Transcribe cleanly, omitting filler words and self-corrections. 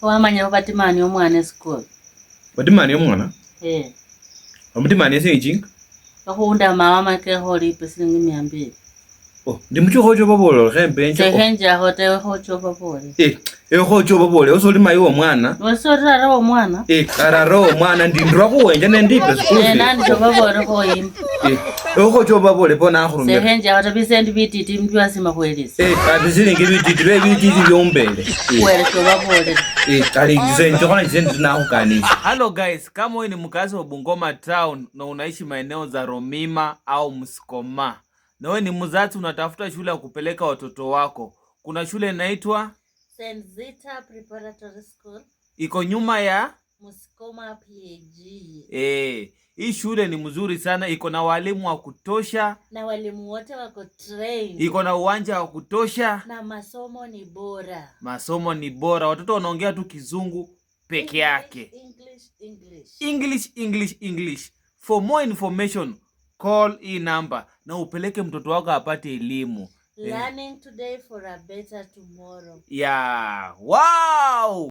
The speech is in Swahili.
Wamanya khubatimania omwana esikulu. Batimania omwana? Eh. Bamutimania silingi chinga? Ekhundama wama kekho olipe silingi 200. Oh, ndi muchukho cho babola khembe nje. Sekhenjakho ta ewe khocha obabole. Eh, ewe khocha obabole osoli mayi wo mwana. Wesi ori rara wo mwana. Eh, arara wo mwana ndi ndira khuwenja nendipe school fees. Eh, nandi sobabole khoyima. Eh, ewe khocha obabole po nakhurumira. Sekhenjakho ta bisendi bititi mbyasima khwelisa. Eh, ati silingi bititi be bititi byombele. Wele sobabolele. Eh, ali nje khona nje ndinakhukanisha. Hello guys, kama wewe ni mkazi wa Bungoma town na unaishi maeneo za Romima au Msikoma, na wewe ni mzazi unatafuta shule ya kupeleka watoto wako, kuna shule inaitwa St. Zita Preparatory School, iko nyuma ya Musikoma PAG. Eh, hii shule ni mzuri sana, iko na walimu wa kutosha, Na walimu wote wako trained. Iko na uwanja wa kutosha, Na masomo ni bora. Masomo ni bora, watoto wanaongea tu Kizungu peke yake. English, English. English, English, English. For more information, call hii number na upeleke mtoto wako apate elimu. Learning today for a better tomorrow. Yeah. Wow!